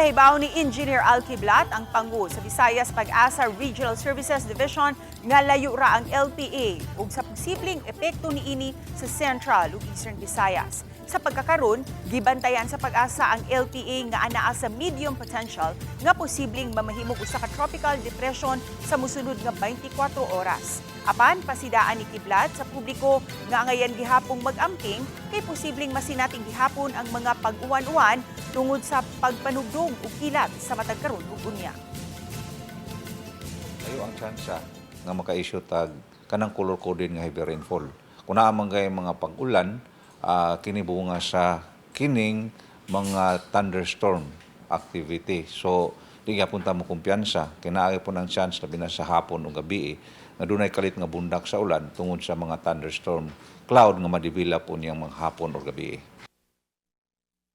Gipahibaw ni Engineer Al Quiblat, ang pangu sa Visayas Pag-asa Regional Services Division, nga layo ra ang LPA ug sa posibleng epekto niini sa Central ug Eastern Visayas. Sa pagkakaron, gibantayan sa Pag-asa ang LPA nga anaa sa medium potential nga posibleng mamahimog usa ka tropical depression sa mosunod nga 24 oras. Apan pasidaan ni Quiblat sa publiko nga angayan gihapong mag-amping kay posibleng masinating gihapon ang mga pag-uwan-uwan tungod sa pagpanugdog ug kilat sa matag karon ug unya. Layo ang tsansa nga maka-issue tag kanang color coded nga heavy rainfall. Kung naa man kay mga pag-ulan, kini bunga sa kining mga thunderstorm activity. So, di gyapon ta mo kumpiyansa. Kay naa gyapon ang chance, labi na sa hapon o gabi, nga dunay kalit nga bundak sa ulan tungod sa mga thunderstorm cloud nga ma-develop unyang mga hapon o gabi.